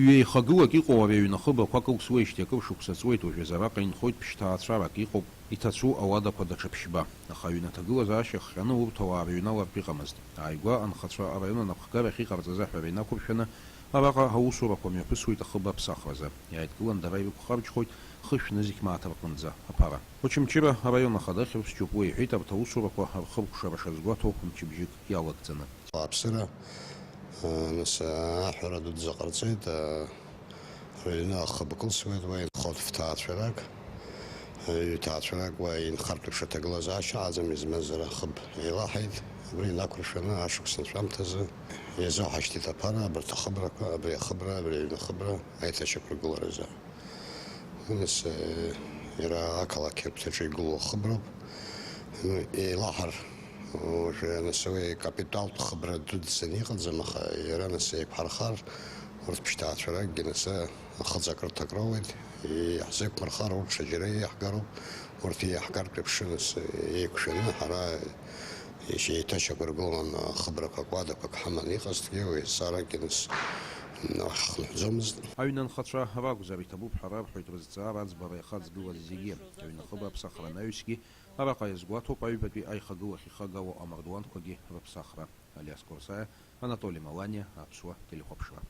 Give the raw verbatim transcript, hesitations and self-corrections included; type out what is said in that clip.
Ҩеихагылак иҟоу ари аҩны ахыбрақәа кылсуеижьҭеи акыр шықәса ҵуеит, уажәазы араҟа инхоит ԥшьҭаацәарак иҟоуп, иҭацәу ауадақәа даҽа ԥшьба. Аха аҩны аҭагылазаашьа хҟьаны урҭ ауаа рыҩналартә иҟамызт. Ааигәа анхацәа араион анапхгарахь иҟарҵаз аҳәара инақәыршәаны, араҟа аусурақәа мҩаԥысуеит ахыбра аԥсахразы. Иааидкылан дара ирықәхарџьхоит хышә нызқь мааҭ рҟынӡа аԥара. Очамчыра араион ахада Хьрыԥс Џьопуа иҳәеит, арҭ аусурақәа рхыркәшара шазгәаҭоу мчыбжьык иалагӡаны. Ауааԥсыра, э, нас, э, аҳәара дуӡӡа ҟарҵеит, э, рыҩны ахыб кылсуеит, уа инхоит фҭаацәарак, ҩ-ҭаацәарак уа инхартә еиԥш аҭагылазаашьа аӡам, измазара ахыб еилаҳаит, абри инақәыршәаны ашықәс анҵәамҭазы иазыҳашьҭит аԥара, абарҭ ахыбрақәа, абри ахыбра, абри аҩны ахыбра аиҭашьақәыргыларазы. Нас, э, иара ақалақь агәҭаҿы игылоу ахыброуп. Ну, еилаҳар, уажәы, нас, уи капиталтә хыбра дуӡӡаны иҟаӡам, аха иара, нас, еиқәҳархар, урҭ ԥшьҭаацәаракгьы, нас, ахыҵ акрыҭак роуеит, иаҳзеиқәмырхар, урҭ ҽаџьара иеиҳгароуп, урҭ иеиҳгартә еиԥш, нас, еиқәшәаны, ҳара еиҭашьақәыргылан, ахыбрақәак уадақәак ҳаманы иҟазҭгьы, уи саракгьы, нас, ҳхынҳәӡомызт. Аҩны анхацәа ракәзар, иҭабуп ҳәа рарҳәоит рызҵаара аӡбара иахаҵгылаз зегьы. Аҩны ахыбра аԥсахра анаҩсгьы араҟа иазгәаҭоуп аҩбатәи аихагылахь ихагало амардуанқәагьы рыԥсахра. Алиас Корсаиа, Анатоли Маланиа, Аԥсуа телехәаԥшра.